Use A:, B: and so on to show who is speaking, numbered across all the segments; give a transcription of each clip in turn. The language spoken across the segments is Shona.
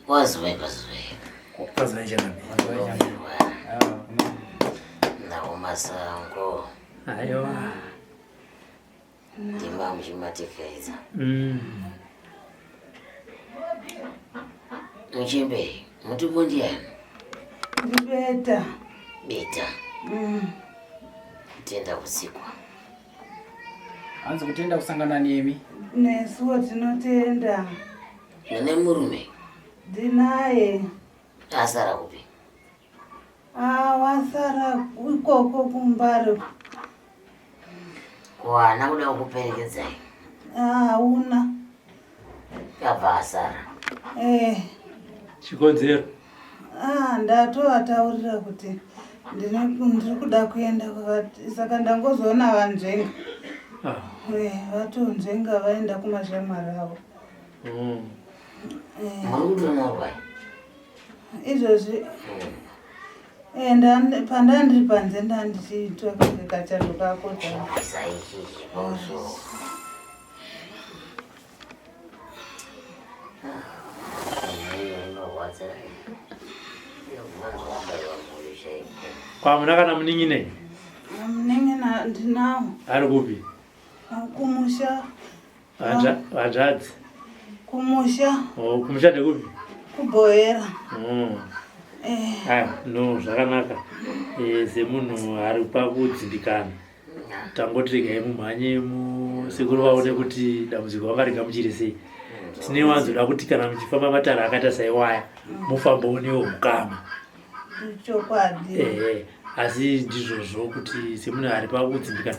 A: Kwazwai kwazwai.
B: Kwazwai changamire.
A: Ndakumasango.
B: Aiwa.
A: Ndima muchimatikaidza. Muchembe, mutupo ndiani?
C: Ndibeta.
A: Beta. Tenda kusikwa.
D: Hanzi kutenda kusangana nemi.
C: Nesuwo tinotenda.
A: Mune murume?
C: Ndinaye.
A: Asara kupi?
C: Ah, wasara ikoko kumbare.
A: Ko haana kuda kukuperekedzai?
C: Ah, hauna.
A: Abva asara.
C: Eh.
B: Chikonzero?
C: Ah, ndatovataurira kuti ndiri kuda kuenda saka ndangozoona vanzvenga.
B: Ah.
C: Eh, vatonzvenga vaenda kumashamwari avo. Eh.
A: Muri kutonorwa?
C: Izvozvi eh, pandandiri panze ndandichiitwa kunge kachando kako.
B: Kwamuna kana munin'ina?
C: Munin'ina ndinawo.
B: Ari kupi?
C: Kumusha.
B: Hanzvadzi.
C: Kumusha.
B: Oh, kumusha ndekupi?
C: Kubhoera.
B: Oh.
C: Eh.
B: Ah, no, zvakanaka. Eh, semunhu ari pakudzimbikana. Tangoti regai mumhanye sekuru vaone kuti dambudziko vakarigamuchire sei. Tine wanzoda kuti kana muchifamba matare akaita saiwaya, mufambewo newo mukama.
C: Chokwadi.
B: Ehe, asi ndizvozvo kuti semunhu ari pakudzimbikana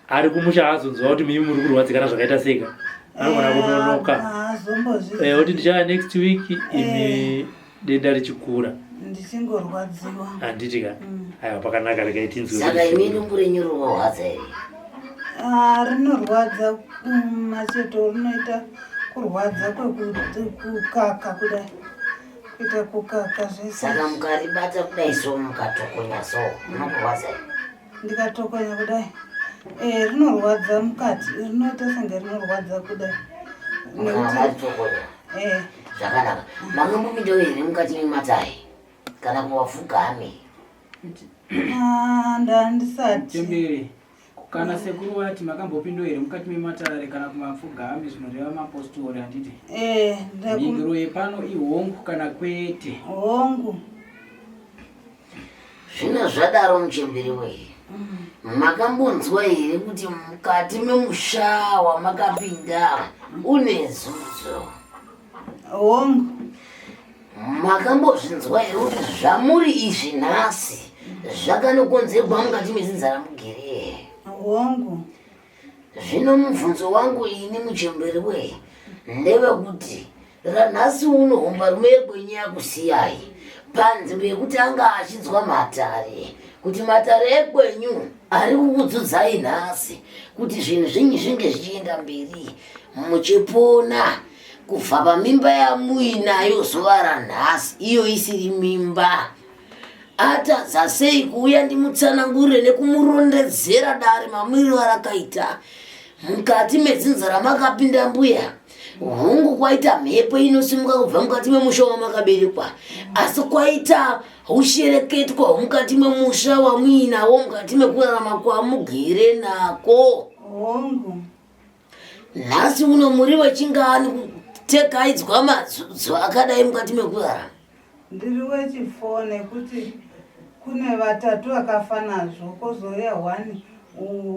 B: ari kumusha azonzwa kuti mimi muri kurwadzikana zvakaita seka anogona kunonoka
C: Haazombozvi.
B: Kuti ndichaya next week imi denda richikura
C: Ndichingorwadziwa.
B: Handiti ka? Aiwa, pakanaka, regai tinzwe.
A: Saka imi dumbu renyu rinorwadza here?
C: Ah, rinorwadza macheto, rinoita kurwadza kwekukaka kudai, kuita kukaka zvese.
A: Saka mukaribata kudai so, mukatokonya so, munokurwadza here?
C: Ndikatokonya kudai, eh, rinorwadza mukati, rinoita senge rinorwadza kudai.
A: Mukaritokonya?
C: Eh.
A: Zvakanaka. Makambopindawo here mukati mematai kana kuvafugame?
C: Ah, ndandisati.
D: Chembere, kana sekuru vati makambopindwa here mukati mematare kana kumapfugami, zvinoreva mapostori, handiti?
C: Eh.
D: Mhinduro yepano ihongu kana kwete.
C: Hongu.
A: Zvino zvadaro muchembere wee, makambonzwa here kuti mukati memusha wamakapinda une zudzo?
C: Hongu.
A: Makambozvinzwa here kuti zvamuri izvi nhasi zvakanokonzerwa mukati medzinza ramugere?
C: Hongu.
A: Zvino mubvunzo wangu ini muchembere wee ndewekuti ranhasi uno hombarume yekwenyu yakusiyai panzvimbo yekuti anga achinzwa matare, kuti matare ekwenyu ari kukudzudzai nhasi kuti zvinhu zvenyu zvinge zvichienda mberi muchipona kubva pamimba yamuinayo zuva ranhasi, iyo isiri mimba. Atadza sei kuuya ndimutsanangurire nekumurondedzera dare mamiriro arakaita mukati medzinza ramakapinda mbuya? Hongu, kwaita mhepo inosimuka kubva mukati memusha wamakaberekwa, asi kwaita ushereketwa hwemukati memusha wamuinawo mukati mekurarama kwamugere nako.
C: Hongu.
A: Nhasi uno muri wechingani kutekaidzwa madzudzo akadai mukati mekurarama?
C: Ndiri wechi4, nekuti kune vatatu vakafa nazvo, kwozouya one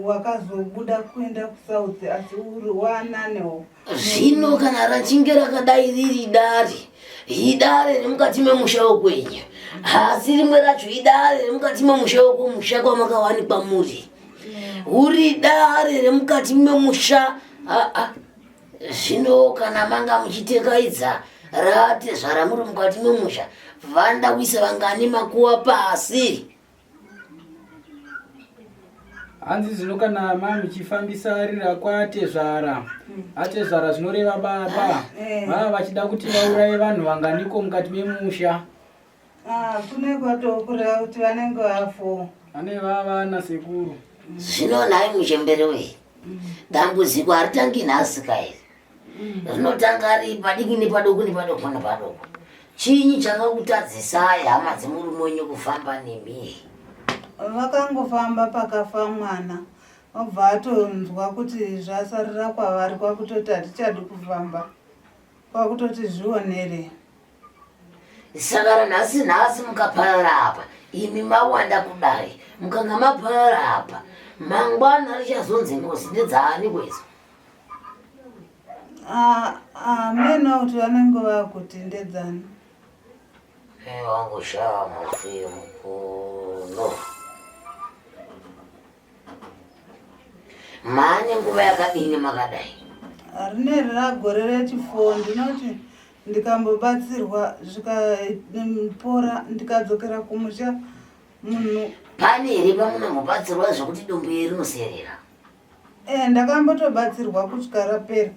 C: wakazobuda kuenda kuSouth, asi uri wananewo.
A: Zvino kana rachinge rakadai riri dare, idare remukati memusha wekwenyu, asi rimwe racho idare remukati memusha wekumusha kwamakawanikwa muri, uri dare remukati memusha. Aa, zvino kana manga muchitekaidza ratezvara muri mukati memusha, vanoda kuisa vangani makuva pasi?
D: Hanzi zvino kana mamuchifambisa rira kwatezvara, atezvara zvinoreva baba,
C: Eh.
D: vava vachida kuti vauraye vanhu vanganiko mukati memusha.
C: Ah, kune kwatokureva kuti vanenge vafo.
D: Vane vava nasekuru.
A: Zvino nhai muchembere wei, dambudziko haritangi nhasi kairi, rinotanga ri padiki nepadoko nepadoko nepadoko. Chinyi chakakutadzisai hama dzemurume wenyu kufamba nemi?
C: Vakangofamba pakafa mwana, obva atonzwa kuti zvasarira kwavari, kwakutoti hatichadi kufamba, kwakutoti zvionere.
A: Saka ranhasi nhasi mukaparara apa, imi mawanda kudai, mukanga maparara apa, mangwana richazonzi ngozi ndedzaani kwedzo?
C: Ameno kuti vanenge vakuti ndedzani.
A: Wangu shaa mufi mukuru. Maane nguva yakadini makadai?
C: Rineri ragore rechifo. Ndinoti ndikambobatsirwa zvikapora, ndikadzokera kumusha munhu.
A: Pane here pamunombobatsirwa zvekuti dumbu iri rinoserera?
C: E, ndakambotobatsirwa kusvika rapera.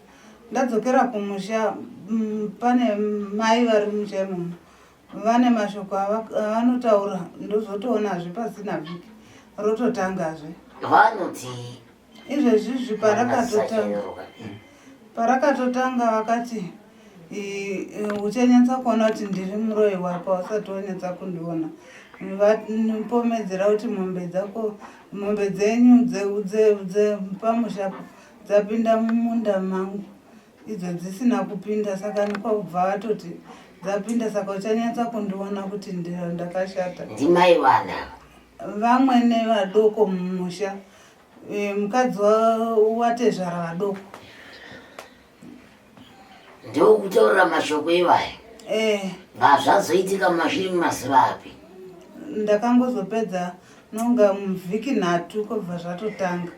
C: Ndadzokera kumusha, pane mai vari mumusha imomo vane mashoko avanotaura, ndozotoonazve pasina vhiki rototangazve.
A: Vanoti
C: Izvezvizvi parakatotanga vakati, "Uchanyatsa kuona kuti ndiri muroyi wako usati wanyatsa kundiona." Vapomedzera kuti mombe dzako, mombe dzenyu dzepamushapo dzapinda mumunda mangu, idzo dzisina kupinda. Saka nikwabva vatoti dzapinda, saka uchanyatsa kundiona kuti ndakashata.
A: Ndimai vana?
C: Vamwene vadoko mumusha, mukadzi watezvara vadoko.
A: Ndokutaurira mashoko ivayo?
C: Eh.
A: Vazvazoitika mumashure memazuva api?
C: Ndakangozopedza nonga muvhiki 3 kwobva zvatotanga.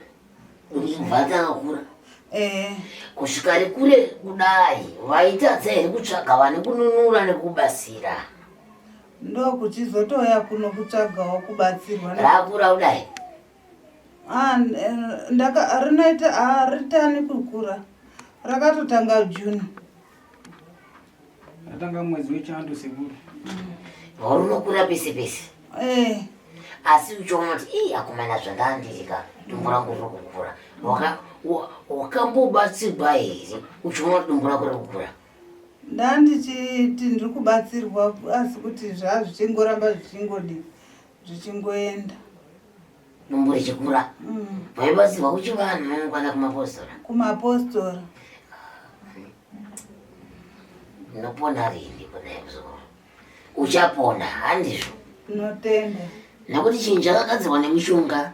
A: Kubva takakura?
C: Eh.
A: Kusvika rikure kudai, vaitadza here kutsvaga vane kununura nekubatsira?
C: Ndokuchizotouya kuno kutsvagawo kubatsirwa.
A: Rakura kudai?
C: Ah, rinoita haritani kukura, rakatotanga June.
D: Ratanga mwedzi wechando, sekuru.
A: Runokura pese pese?
C: Eh.
A: Asi uchiona kuti ii akomana, zvandandirika, dumbu rangu riri kukura, wakambobatsirwa here uchiona kuti dumbu rako riri kukura?
C: Ndandichiti ndiri kubatsirwa, asi kuti zvazvichingoramba zvichingodi zvichingoenda.
A: Dumbu richikura? Vaibatsirwa kuchivanhu kana kumapostora?
C: Kumapostora.
A: Unopona rini kudai, muzukuru? Uchapona, handizvo?
C: Tinotenda.
A: Nekuti chinhu chakagadzirwa nemishonga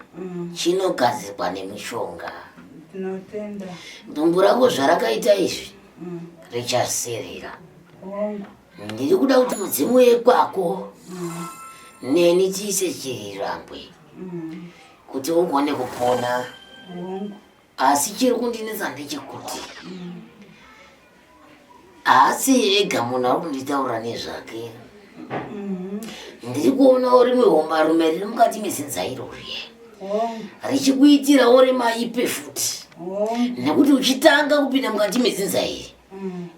A: chinogadzirwa nemishonga.
C: Tinotenda.
A: Dumbu rako zvarakaita izvi richaserera.
C: Hongu.
A: Ndiri kuda kuti mudzimu yekwako neni tiise chirirambwe kuti ugone kupona.
C: Hongu.
A: Asi chiri kundinetsa ndechekuti haasi ega munhu ari kunditaura nezvake. Ndiri kuonawo rimwe hombarume riri mukati mezinza iroriye
C: Hongu.
A: richikuitirawo remaipe futi.
C: Hongu.
A: Nekuti uchitanga kupinda mukati mezinza iri,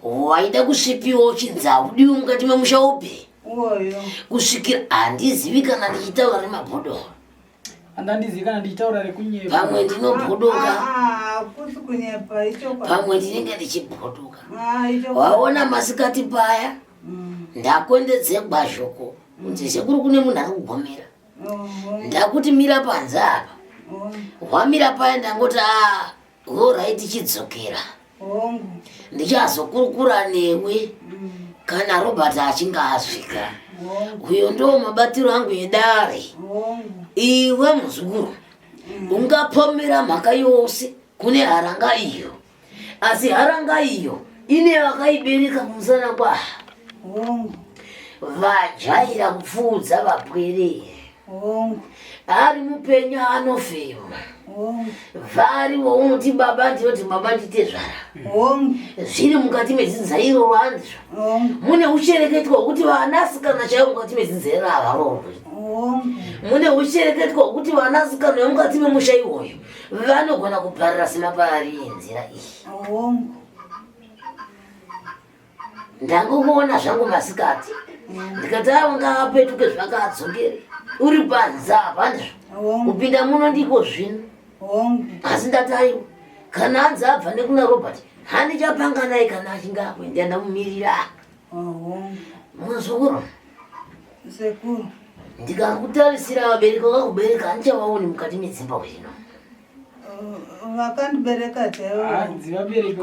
A: waida kusvipiwa uchinzi haudiwi mukati memusha upi.
C: Uwoyo.
A: Kusvikira handizivi kana ndichitaura remabhodoro.
D: Handandizivi kana ndichitaura rekunyepa.
A: Pamwe ndinobhodoka.
C: Ah, ah, kusi kunyepa, ichokwadi.
A: Pamwe ndinenge ndichibhodoka.
C: Ah, ichokwadi.
A: Waona masikati paya ndakondedzegwa shoko kunzi sekuru kune munhu ari kugomera.
C: Oho.
A: Ndakuti mira panze apa.
C: Hongu.
A: Wamira paya, ndangoti a alright, chidzokera.
C: Hongu.
A: Ndichazokurukura newe kana Robert achinge asvika.
C: Hongu.
A: Uyo ndo mabatiro angu edare.
C: Hongu.
A: Iwe muzukuru, ungapomera mhaka yose kune haranga iyo, asi haranga iyo ine vakaibereka kumusana kwaha.
C: Hongu.
A: Vajaira kupfuudza vapwere.
C: Hongu.
A: Ari mupenyu anofema. Vari waunoti baba ndinoti baba nditezvara. Zviri mukati medzinza iroro handizvo. Mune ushereketwa hwekuti vanasikana chaivo mukati medzinza iro havaroorwi. Mune ushereketwa hwekuti vanasikana vemukati memusha iwoyo vanogona kuparira semaparari enzira iyi. Ndangokuona zvangu masikati ndikati avo ngaapetuke zvakaadzokere uri panze apa ndizvo kupinda muno ndiko zvino asi ndati aiwa kana anzi abva nekuna Robert handichapanga naye kana achinge akuenda ndamumirira muzukuru
C: sekuru
A: ndikakutarisira vabereki vakakubereka handichavaoni mukati medzimba zvino
C: Vakandibereka chaivo.
D: Hanzi vabereki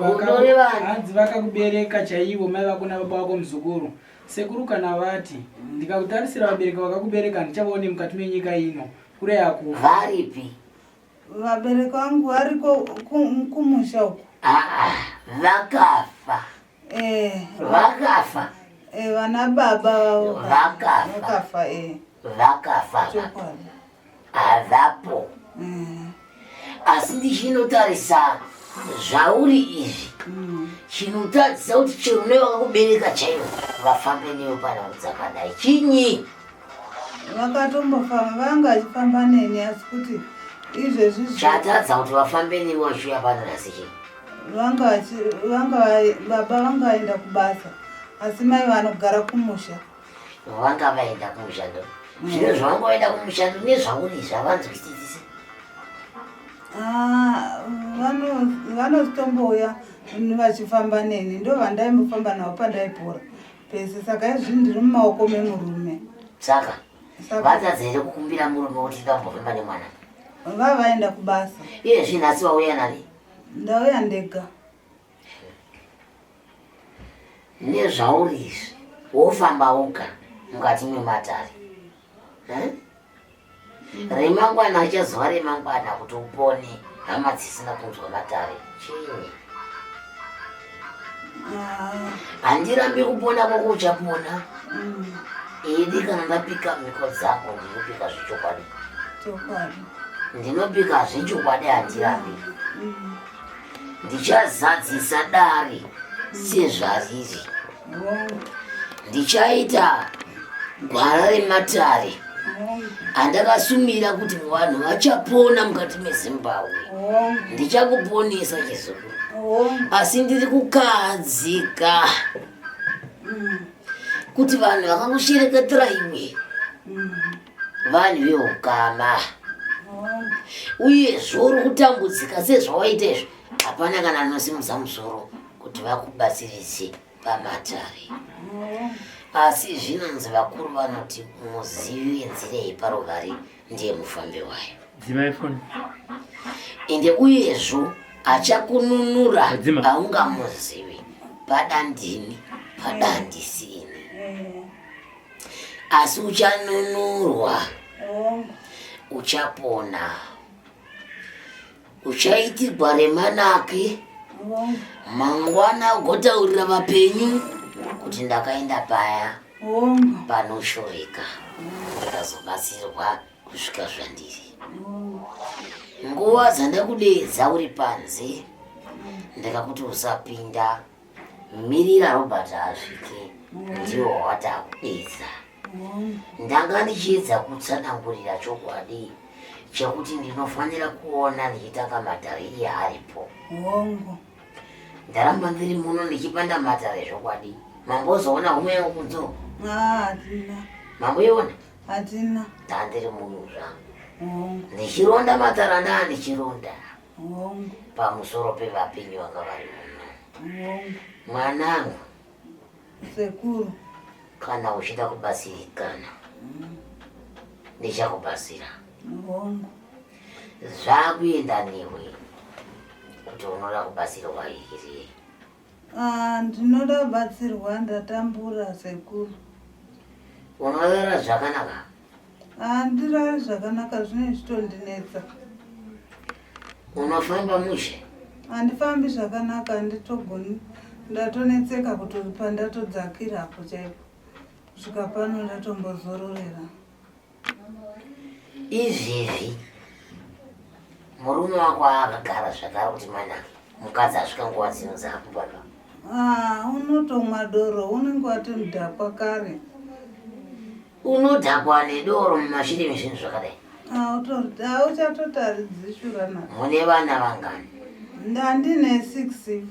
D: hanzi vakakubereka chaivo mai vako nababa vako muzukuru. Sekuru kana vati ndikakutarisira vabereki vakakubereka handichavaone mukati menyika ino. Kure akufa.
A: Varipi?
C: Vabereki vangu variko kumusha uko.
A: Ah, vakafa.
C: Eh,
A: vakafa.
C: Eh, vana baba vavo
A: vakafa.
C: Vakafa eh.
A: Vakafa.
C: Chokwadi.
A: Havapo. Asi ndichinotarisa zvauri izvi chinotadzisa kuti chero nevakakubereka chaivo vafambe newe panhau dzakadai chinyi?
C: Vakatombofamba vanga vachifamba neni asi kuti izvezvi
A: chatadza kuti vafambe newe vachiuya pano nhasi chii?
C: Vanga vanga baba vanga vaenda kubasa asi mai vanogara kumusha.
A: Vanga vaenda kumushando. Zvino zvavanga vaenda kumushando nezvauri zvavanzwisisise.
C: Ah, vanotombouya vachifamba neni ndo vandaimbofamba navo pandaipora pese saka izvi ndiri mumaoko memurume.
A: Saka vatadza here kukumbira murume kuti ndambofamba nemwana?
C: Vavaenda kubasa.
A: Iye zvino nhasi vauya nani?
C: Ndauya ndega.
A: Nezvauri izvi wofamba woga mukati mematare eh? Remangwana achazova remangwana kuti upone hama dzisina kunzwa matare chinyi
C: ah.
A: Handirambi kupona kwako uchapona Idi kana ndapika mhiko dzako ndinopika zvechokwadi. Ndinopika zvechokwadi handirambi. Ndichazadzisa dare sezvariri. Ndichaita gwara rematare andakasumira kuti vanhu vachapona mukati meZimbabwe. Ndichakuponesa chizukuru. Asi ndiri kukahadzika. Kuti vanhu vakakushereketera iwe vanhu veukama uyezve uri kutambudzika sezvawaita izvi hapana kana anosimudza musoro kuti vakubatsirise pamatare asi zvinonzi vakuru vanoti muzivi wenzira yeparuvari ndiye mufambi wayo
B: Dzimai foni.
A: Ende uyezvo achakununura haungamuzivi pada ndini pada handisini asi uchanunurwa uchapona uchaitirwa remanake mangwana ugotaurira vapenyu kuti ndakaenda paya panoshoreka ndikazobatsirwa kusvika zvandiri. Nguva dzandakudeedza uri panze ndikakuti usapinda, mirira Robert asvike, ndiwo watakudeedza. Ndanga ndichiedza kutsanangurira chokwadi chekuti ndinofanira kuona ndichitanga matare iye aripo.
C: Hongu.
A: Ndaramba ndiri muno ndichipanda matare zvokwadi. Mambozoona homwe yangu kunzo?
C: Ah, hatina.
A: Mamboiona?
C: Hatina.
A: Ndandiri munhu zvangu. Ndichironda matara ndaa ndichironda. Pamusoro pevapenyu vanga vari muno. Mwanangu.
C: Sekuru.
A: Kana uchida kubatsirikana. Ndichakubatsira.
C: Hongu.
A: Zvakuenda newe kuti unoda kubatsirwa here?
C: Ah, ndinoda kubatsirwa ndatambura sekuru.
A: Unorara zvakanaka?
C: Handirari zvakanaka zvine zvitondinetsa.
A: Unofamba mushe?
C: Handifambi zvakanaka handitogoni ndatonetseka kuti pandatodzakira apo chaipo kusvika pano ndatombozororera.
A: Izvezvi murume wako akagara zvakare kuti mana mukadzi asvika nguva dzino dzaakubadwa.
C: Ah, unotomwa doro unenge wati mudhakwa kare.
A: Unodhakwa nedoro mumashure mezvinhu zvakadai.
C: Hauchatotaridzi shura na.
A: Mune vana vangani?
C: Ndandine 6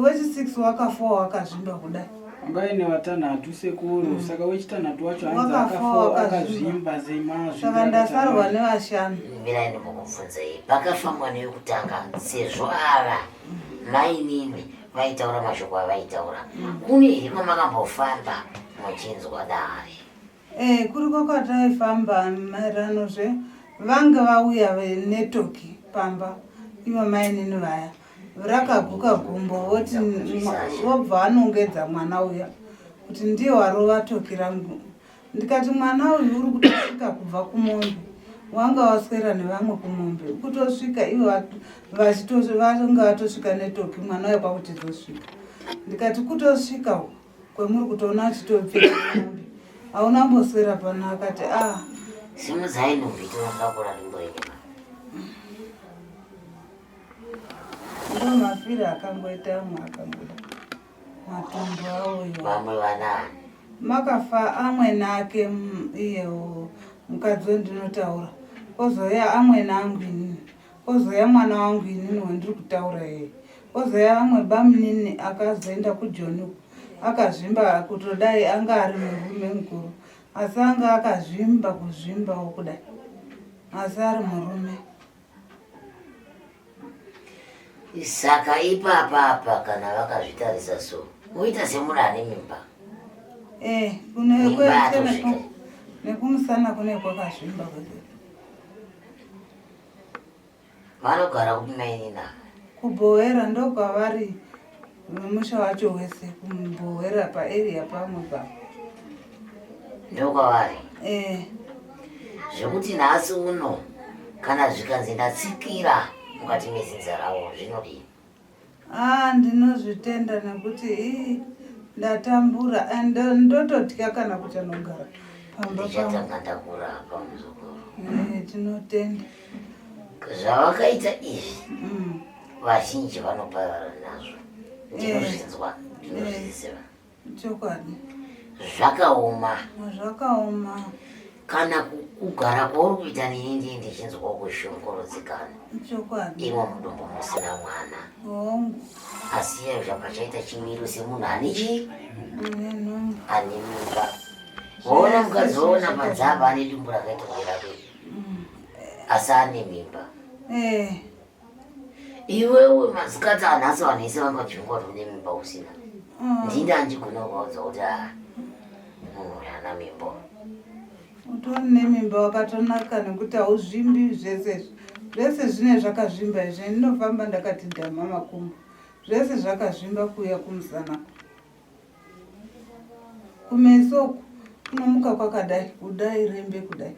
C: wechi 6 wakafa wakazvimba kudai.
D: Anga aine vatanhatu sekuru mm. Saka wechitanhatu wacho hanzi akafa akazvimba
C: semazvi. Saka ndasarwa nevashanu.
A: Mirai ndimbokubvunzei pakafa mwana wekutanga sezvo ava mainini vaitaura mashoko avaitaura kune here kwamakambofamba muchinzwa dare?
C: Eh, kuriko kwataifamba maererano zve vange vauya netoki pamba ivo mainini vaya rakaguka gumbo voti vobva vanongedza mwana uya kuti ndiye warova toki rangu ndikati mwana uyu uri kutosvika kubva kumombe wanga waswera nevamwe kumombe kutosvika ivo vanga vatosvika netoki mwana uya kwakutizosvika ndikati kutosvika kwemuri kutoona achitobvira mombe hauna mboswera pano akati a ah.
A: Simudzai nhumbi tinopakura dumbu renyama.
C: Ndo mafiro akangoita amwe akangoda matumbu awo.
A: Vamwe vanaani?
C: Makafa amwene ake iye mukadzi wendinotaura kozouya amwene angu inini kozouya mwana wangu inini wandiri kutaura iye kozouya vamwe bamunini akazoenda kujoni akazvimba kutodai anga ari murume mukuru asi anga akazvimba kuzvimbawo kudai asi ari murume.
A: Saka ipapa apa kana vakazvitarisa so woita semunhu ane mimba.
C: Eh, kune kwese nekumusana kune kwakazvimba kwese.
A: Vanogara kupi mainina?
C: Kubhowera ndokwavari vemusha wacho wese kumbowera paarea pamwe pa.
A: Ndokwavari?
C: Eh.
A: Zvekuti nhasi uno kana zvikanzi ndatsikira mukati mezinza ravo zvinodii?
C: Ah, ndinozvitenda nekuti ii ndatambura and ndototya kana kuchanogara pamba
A: ndichatanga ndakurapa muzukuru.
C: Eh, tinotenda
A: zvavakaita izvi mm. Vazhinji vanoparara nazvo ndinozvinzwa eh. ndinozviziva
C: Chokwadi.
A: Zvakaoma.
C: Zvakaoma.
A: Kana kugara kwauri kuita neni ndiye ndichinzwa kushungurudzikana.
C: Chokwadi.
A: Imo mudumbu musina mwana.
C: Hongu.
A: Asi iye zvapachaita chimiro semunhu ane chii?
C: Ane nhumbu.
A: Ane mimba. Waona mukadzi waona panze apa ane dumbu rakaita kunge rako. Mm. Asi ane mimba.
C: Eh.
A: Iwewe masikati anhasi vanhu vese vanga vachingwa kuti une mimba usina. Mm. Ndini andigona kuvaudza kuti ah, munhu uyu ana mimba.
C: Utori nemimba wakatonaka nekuti hauzvimbi zvese izvi. Zvese zvine zvakazvimba izvi ndinofamba ndakati dhama makumbo. Zvese zvakazvimba kuuya kumusana. Kumeso uku kunomuka kwakadai kudai rembe kudai.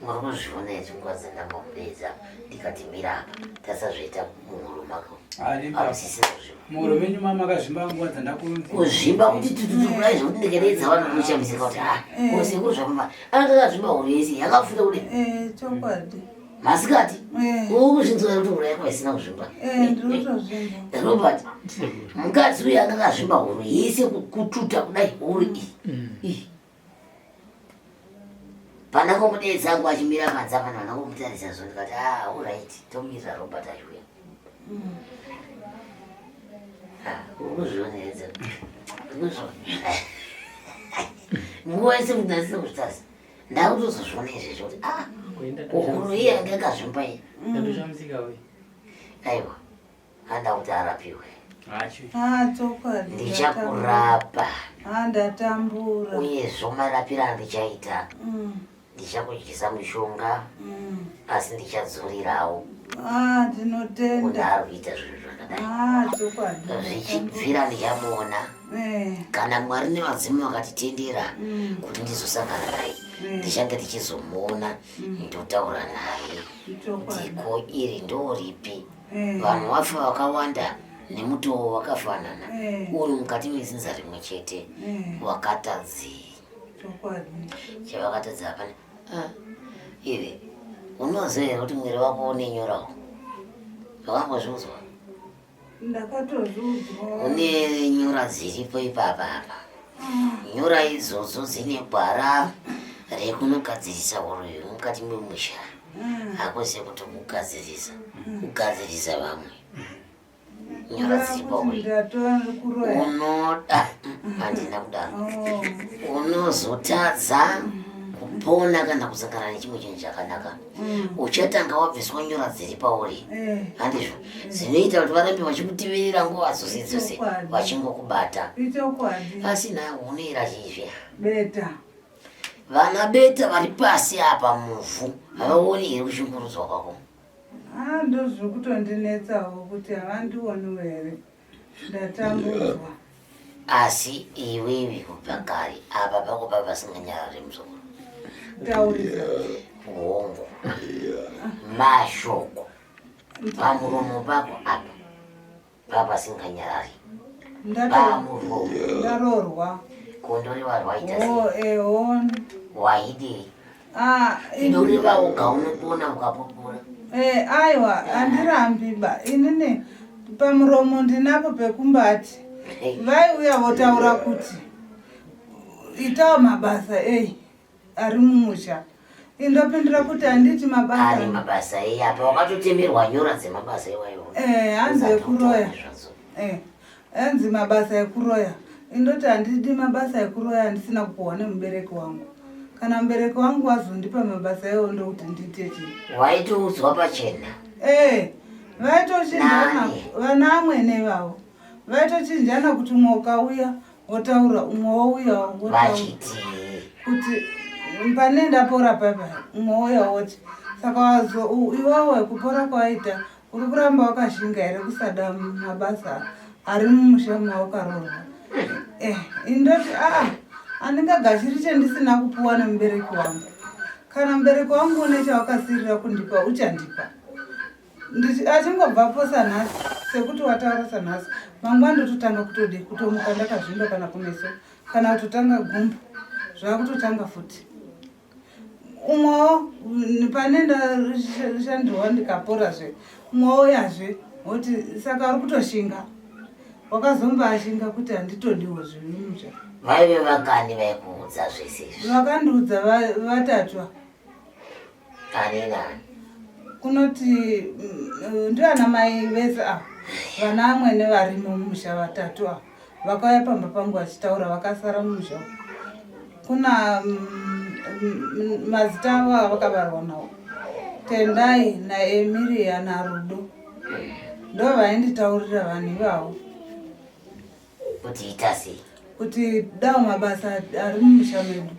A: Muri kuzviona here nguva dzandambomudeedza ndikati mira apa tasazviita muhuro mako hamusisina kuzvimba.
D: Muhuro menyu mama makazvimba nguva dzandakunzi.
A: Kuzvimba kuti tututu kudai zvekuti ndikadeedza vanhu vanoshamisika kuti ah eh. ko sekuru zvamama anga akazvimba huro yese yakafuta kudai.
C: Eh chokwadi.
A: Masikati eh. ukuzvinzwa kuti huro yako isina kuzvimba.
C: Eh ndinotozvimba.
A: Robert mukadzi uyu anga akazvimba huro yese kututa kudai huro iyi. Mm. Iyi. Pandakamudedza angu achimira panze apa ndandakomutarisa so ndikati ah alright tomirira Robert achiuya. Mm. Ah, urikuzviona here urikuzviona. Nguva yese kuti ndasina kuzvitarisa. Ndakutozozviona izvezvi kuti ah huro iye yanga yakazvimba iyi.
D: Ndatoshamisika we.
A: Aiwa. Handa kuti arapiwe.
C: Ah, chokwadi.
A: Ndichakurapa.
C: Ah, ndatambura.
A: Uyezvo marapiro andichaita. Mm. Ndichakudyisa mushonga. Mm. Asi ndichadzorerawo.
C: Ah, ndinotenda.
A: Munhu ari kuita zvinhu zvakadai.
C: Ah, chokwadi.
A: Zvichibvira ndichamuona.
C: Eh.
A: Kana Mwari nevadzimu vakatitendera mm. kuti ndizosangana naye. Eh. Ndichange ndichizomuona mm. ndotaura naye. Ndiko iri ndoripi. Eh. Vanhu vafa vakawanda nemutoo wakafanana eh. uri mukati mezinza rimwe chete eh. wakatadzei? Chavakatadza hapana. Ah, iwe unoziva here kuti mwiri wako une nyora wakambozviudzwa?
C: Ndakatozviudzwa.
A: Une nyora dziripo ipapa apa. Nyora idzodzo dzine gwara rekunogadzirisa uroyi mukati memusha. Hakusi kuti kugadzirisa, kugadzirisa vamwe. Nyora dziripo unoda handina kudaro.
C: Oh.
A: Unozotadza kupona kana kusangana nechimwe chinhu chakanaka. Uchatanga wabviswa nyora dziri pauri.
C: Eh.
A: Handizvo zvinoita kuti varambe vachikutivirira nguva dzose dzose
C: Ichokwadi.
A: vachingokubata.
C: Ichokwadi.
A: Asi nawe unoera chizve.
C: Beta.
A: Vana beta vari pasi apa muvhu havaoni here kushungurudzwa kwako?
C: Ah, ndozviri kutondinetsawo kuti havandioniwo here. Ndatambudzwa.
A: Asi iwewe kubva kare apa pako pava pasinganyarari muzukuru.
C: Taurisa.
A: Hongu. Mashoko pamuromo pako apa pava pasinganyarari. Pamuromo.
C: Ndarorwa.
A: Kondoreva rwaita sei?
C: Oh, eho.
A: Waidei?
C: Ah,
A: Inoreva uga unopona ukapopora.
C: Eh, aiwa, handirambi ba. Inini pamuromo ndinapo pekumbati. Vaiuya votaura kuti itawo mabasa ei ari mumusha. Indopindura kuti handiti mabasa.
A: Ari mabasa ei apa wakatotemerwa nyora dzemabasa iwayo.
C: Eh, hanzi ekuroya. Eh, hanzi mabasa ekuroya. Indoti handidi mabasa ekuroya andisina kupuhwa nemubereki wangu. Kana mubereki wangu wazondipa mabasa iwayo ndokuti ndiite chii?
A: Waitoudzwa pachena.
C: Eh, vaitochinjana
A: Nani?
C: vana amwene vavo. Vaitochinjana kuti umwe ukauya wotaura umwe wouya wotaura.
A: Vachiti
C: Kuti pane ndapora papa umwe wouya woti saka wazo iwewe kupora kwaita uri kuramba wakashinga here kusada mabasa ari mumusha mawakaroorwa. Eh, indoti aa handingagashiri chendisina kupuwa nemubereki wangu. Kana mubereki wangu une chawakasirira kundipa uchandipa. Achingobvapo sanhasi sekuti wataura sanhasi mangwana ndototanga kutodi kutomuka ndakazvimba kana kumeso kana kutotanga gumbo zvakutotanga futi. Umwewo pane ndashandirwa ndikaporazve umwe wouyazve woti saka uri kutoshinga wakazombaashinga kuti handitodiwo zvimusha.
A: Vaive vangani vaikuudza zvese izvi?
C: Vakandiudza vatatu.
A: Ani nani?
C: Kunoti ndiana mai vese ava vana amwene varimo mumusha vatatu ava vakauya pamba pangu vachitaura vakasara mumusha. Kuna mazita avo avakabarwa nawo Tendai naEmilia naRudo ndo vainditaurira vanhu ivavo
A: kuti ita sei,
C: kuti dawo mabasa ari mumusha medu.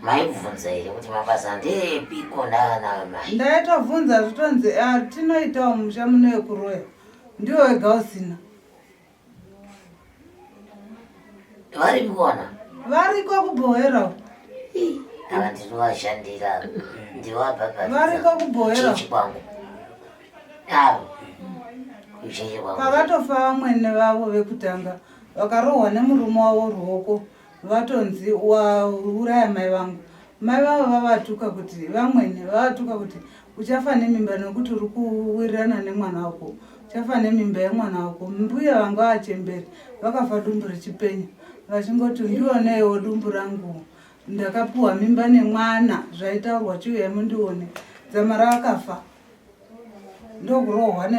A: Maibvunza here kuti mabasa ndeepiko naana mai?
C: Ndaitovhunza zvitonzi ah, tinoitawo mumusha muno yekuroya ndiwo wega usina.
A: Vari kuona?
C: Variko kubhohera.
A: Ava ndinovashandira ndivabhabhadza.
C: Variko kubhohera.
A: Chechi kwangu. Avo. Kuchechi kwangu.
C: Pavatofa vamwene vavo vekutanga vakarohwa nemurume wavo ruoko vatonzi wauraya mai vangu. Mai vavo vavatuka kuti vamwene vavatuka kuti uchafa nemimba nekuti uri kuwirirana nemwana wako. Uchafa nemimba yemwana wako. Mbuya vanga vachembere vakafa dumbu richipenya vachingoti ndioneiwo dumbu rangu ndakapuwa mimba nemwana zvaitaurwa chiuyai mundione. Dzamara akafa ndokurohwa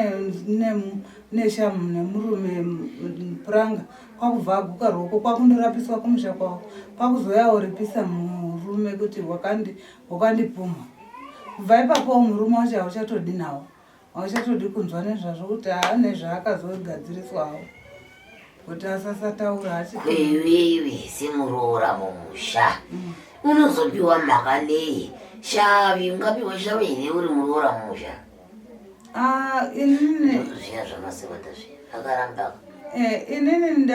C: neshamu nemurume puranga kwakubva aguka ruoko kwakundorapiswa kumusha kwavo kwakuzoyawo ripisa murume kuti wakandipumha. Kubva ipapo murume wacho hauchatodi nawo hauchatodi kunzwa nezvazvo kuti ane zvaakazogadziriswawo kuti asasataura achi
A: Kwewewe semuroora mumusha unozopiwa mhaka nei? Shavi ungapiwa shavi here uri muroora mumusha?
C: Ah, inini
A: Zviya zvamasevata zviya akaramba.
C: Eh, inini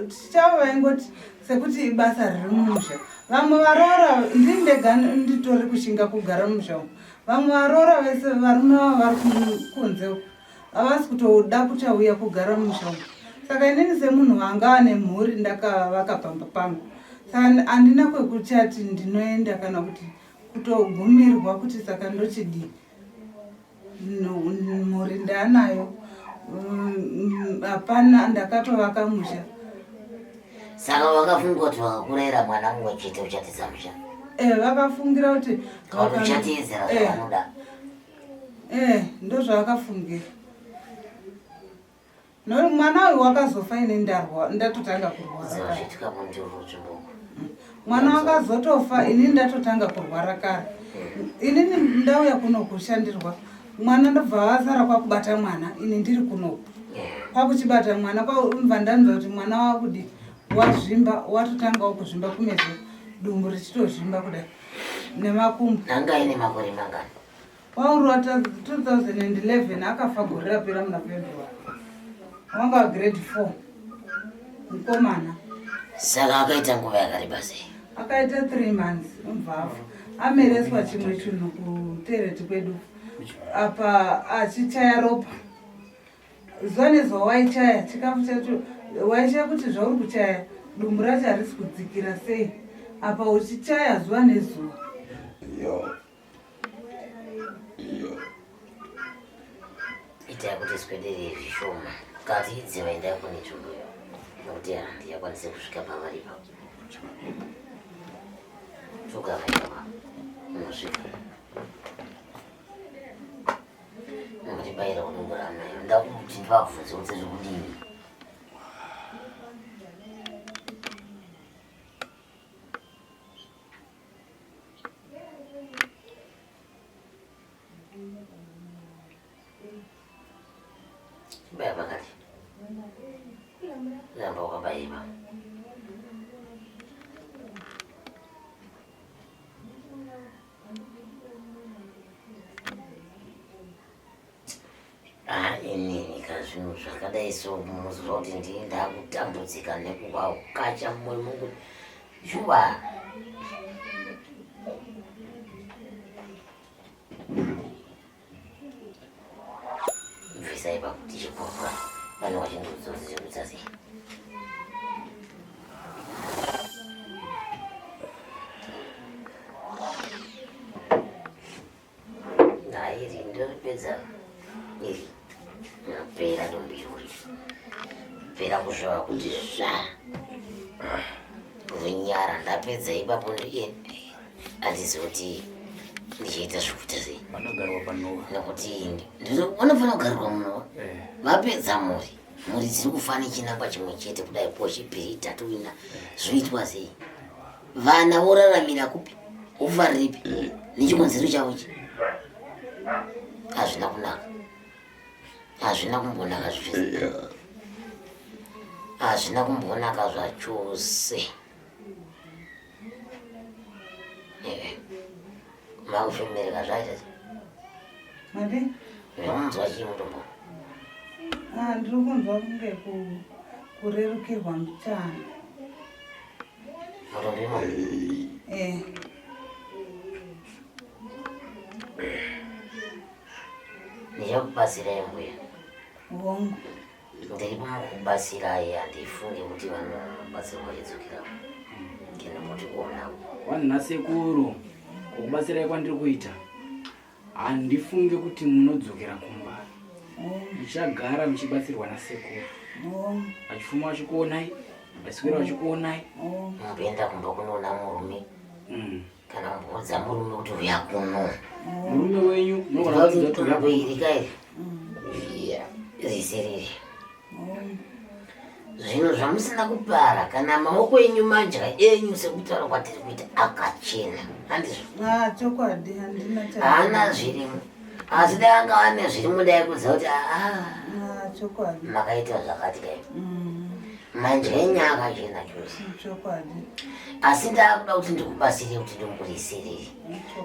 C: tichava vaingoti sekuti ibasa riri mumusha. Vamwe varoora ndini ndega nditori kushinga kugara mumusha umu. Vamwe varoora vese varume vavo vari kunze uku havasi kutoda kuchauya kugara mumusha umu. Saka inini semunhu wanga ane mhuri ndakavaka pamba pangu, saka handina kwekuchati ndinoenda kana kuti Kutogumirwa kuti saka ndochidii mhuri ndaanayo mm, hapana ndakatovaka musha
A: saka vakafunga kuti vakakurayira mwana mumwe chete uchatiza musha
C: eh, vakafungira kuti
A: uchatiedzera eh. zvavanoda
C: eh, ndozvavakafungira No, mwana uyu wakazofa ini ndarwa ndatotanga kurwara. Mwana wakazotofa ini ndatotanga kurwara kare. Inini ndauya kuno kushandirwa. Mwana ndobva asara kwakubata mwana ini ndiri kuno. Kwakuchibata mwana kwabva ndanzwa kuti mwana wakudi wazvimba watotangawo kuzvimba kumeso dumbu richitozvimba kudai nemakumbo.
A: Anga aine makore mangani?
C: Pauro 2011 akafa gore rapera muna February. Wanga grade 4. Mukomana.
A: Saka akaita nguva yakareba sei?
C: Akaita 3 months umvafu. Amereswa chimwe chinhu kutereti kwedu. Apa achichaya ropa. Zuva nezuva waichaya chikafu chacho waichaya kuti zvauri kuchaya dumbu racho harisi kudzikira sei apa uchichaya zuva nezuva.
A: Itai kuti swedere zvishoma kati idziva endai kune nzvimbo iyo nokuti handiyakwanise kusvika pavari ipapo togara ipapa unosvika nokuti bayira kudumbu ramai ndakuti ndivabvunze kuti zviri kudini Baya pakati. Ramba wakabaiwa. Ah, inini ka zvinhu zvakadai so munoziva kuti ndini ndakutambudzika nekuhwa ukacha mumwoyo mungu shuwa bvisai pakuti chikurura vanhu vachindiudza sei Iri ndoripedza iri rapera dombiruri pera kuzvava kuti zva runyara ndapedza ipapo ndiende handizi kuti ndichiita zvekuita sei
E: vanogarwa panova
A: nekuti vanofanira kugarirwa munova eh. vapedza mhuri mhuri dziri kufa nechinangwa chimwe chete kudai po chipiri tatu ina zvoitwa sei vana voraramira kupi wofarirepi nechikonzero chavo ichi hazvina kunaka hazvina kumbonaka zvose hazvina kumbonaka zvachose makufemereka zvaita
C: madi
A: unonzwa chii mutombo
C: ah, ndiri kunzwa kunge kurerukirwa mbichana
A: Eh. Ndichakubatsirai mbuya.
C: Hongu.
A: Ndiri kubatsirai handifunge kuti vanobatsirwa vachidzokera. Ndinomuti kuona.
D: Vanhu nasekuru kukubatsirai kwandiri kuita Handifunge kuti munodzokera kumba. Muchagara muchibatsirwa nasekuru. Vachifuma vachikuonai, vachiswera vachikuonai.
A: Mumboenda kumba kunoona murume. Mm. Kana kumboudza murume kuti uya kuno.
D: Murume wenyu munogona
A: kuudza kuti uya kuno. Iri kairi. Rese riri. Zvinhu zvamusina kupara kana maoko enyu madya enyu sekutaura kwatiri kuita akachena handizvo?
C: Ah, chokwadi handina
A: haana zvirimo asi dai anga ane zvirimo dai kuziva kuti aa
C: ah, chokwadi
A: makaita zvakati kai mm. Manje enyu akachena chose.
C: Chokwadi.
A: Asi ndakuda kuti ndikubatsire kuti ndimburisirei.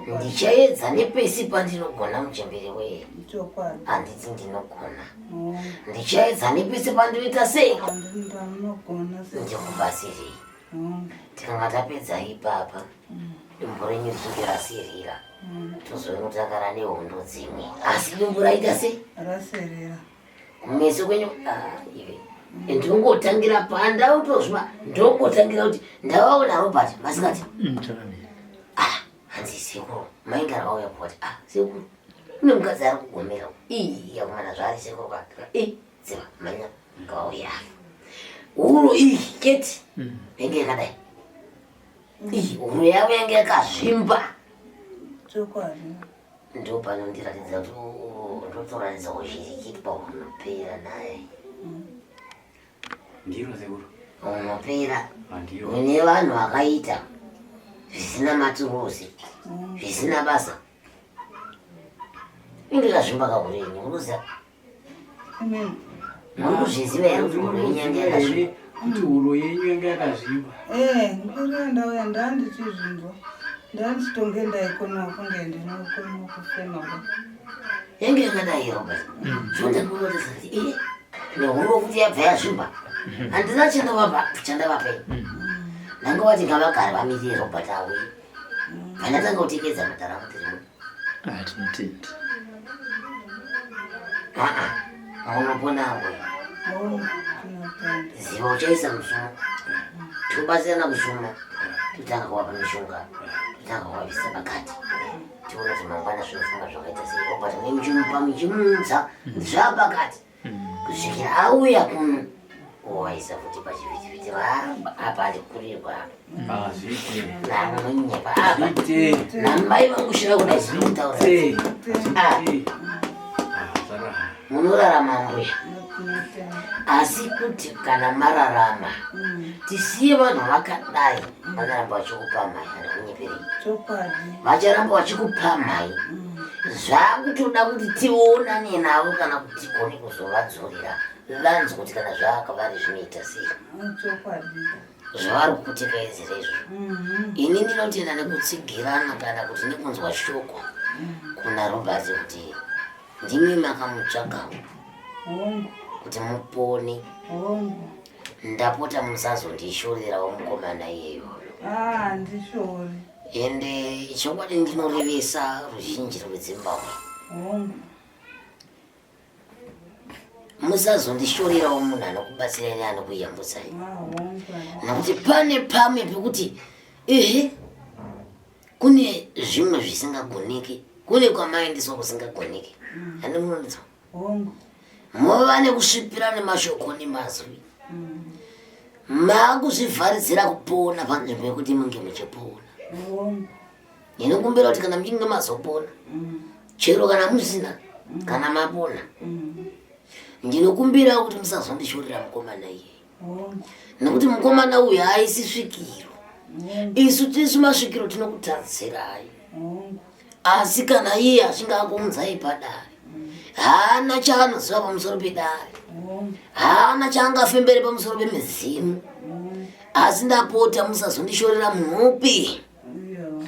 A: Ndichaedza nepese pandinogona muchembere weye.
C: Chokwadi.
A: Handiti ndinogona. Oh. Ndichaedza nepese pandinoita sei?
C: Ndinogona
A: sei? Ndikubatsirei. Oh. Tikanga tapedza ipapa. Mm. Dumbu renyu richinge rasirira. Mm. Tozoona kuti akara nehondo dzimwe. Asi dumbu raita sei?
C: Rasirira.
A: Kumeso kwenyu ah, iwe ndinongotangira pandautozva ndongotangira kuti ndavaona Robert masikati mm, ah hanzi Sekuru, maingara vauya kuvati, ah, sekuru, kune mukadzi ari kugomera. Ii, yakumana zvaari sekuru ka. Ii, dziva, manya, ngavauye afa. Huro iyi, chete, yange yakadai. Ii, huro yavo yange yakazvimba.
C: Chokwadi.
A: Ndopanondiratidza kuti ndotoratidza kuzvirikitwa hunopera naye.
E: Ndiro sekuru.
A: Unopera.
E: Handiro.
A: Mune vanhu vakaita zvisina maturusi, zvisina basa. Inge kazvimba kahurenyu, unoziva.
C: Amen.
A: Muri kuzviziva here kuti huro yenyu yange yakazvimba?
D: Kuti huro yenyu yange yakazvimba.
C: Eh, ndiri ndauya ndandichizvinzwa. Ndandichitonge ndaikonwa kunge ndinokonwa kufema.
A: Yange yakadai Robert. Zvondakuratidza kuti iye nehuro futi yabva yazvimba. Handina chandavapa chandavapa ini. Ndanga vati ngavagare vamirire Robert auye. Pandatanga kutekedza madhara angu tiri muno.
B: Ah, tinotenda.
A: Aa, unopona we.
C: Oh, tinotenda.
A: Ziva uchaisa musumo. Tobatsirana kusuma. Totanga kuvapa mishonga. Totanga kuvabvisa pakati. Tione kuti mangwana zvinofamba zvakaita sei. Robert nemuchimupa muchimutsa zvapakati. Kusvikira auya kuno. Owaisa futi pachivhitivhiti. Apa andikurirwa apa.
E: Ah, zviite.
A: Namunonyepa apa.
E: Zviite.
A: Namai vangu shira kudai zvinotaura.
E: Zviite.
A: Ah.
E: Zviite. Ah, zvara.
A: Munorarama mbuya.
C: Tinotenda.
A: Asi kuti kana mararama tisiye vanhu vakadai vanoramba vachikupamhai handikunyeperei
C: Chokwadi.
A: vacharamba vachikupamhai zvakutoda kuti tionane navo kana kuti tigone kuzovadzorera vanzwe kuti kana zvakavari zvinoita sei
C: Chokwadi.
A: zvavari kukutekaidzira izvozvo. Ini ndinotenda nekutsigirana kana kuti nekunzwa shoko kuna Robert kuti ndimi makamutsvagawo
C: Hongu.
A: kuti mupone.
C: Hongu.
A: Ndapota musazondishorerawo mukomana iyeyoyo.
C: Ah, handishori.
A: Ende chokwadi ndinorevesa ruzhinji rweZimbabwe.
C: Hongu.
A: Musazondishorerawo munhu anokubatsirai neanokuyambutsai.
C: Ah, hongu.
A: Nokuti pane pamwe pekuti ehe kune zvimwe zvisingagoneki, kune kwamaendeswa kusingagoneki. Handi munonzwa?
C: Hongu.
A: Mova nekusvipira nemashoko nemazwi. Makuzvivharidzira kupona panzvimbo yekuti munge muchipona.
C: Hongu.
A: Ndinokumbira kuti kana muchinge mazopona, chero kana musina, kana mapona, ndinokumbira kuti musazondishorera mukomana iyeye.
C: Hongu.
A: Nekuti mukomana uyu haaisi svikiro. Isu tisu masvikiro tinokutadzirai.
C: Hongu.
A: Asi kana iye achinge akuunzai padare, haana chaanoziva pamusoro pedare,
C: Hongu.
A: haana chaangafembere pamusoro pemizimu. Asi ndapota musazondishorera munhupi.
C: Iyo.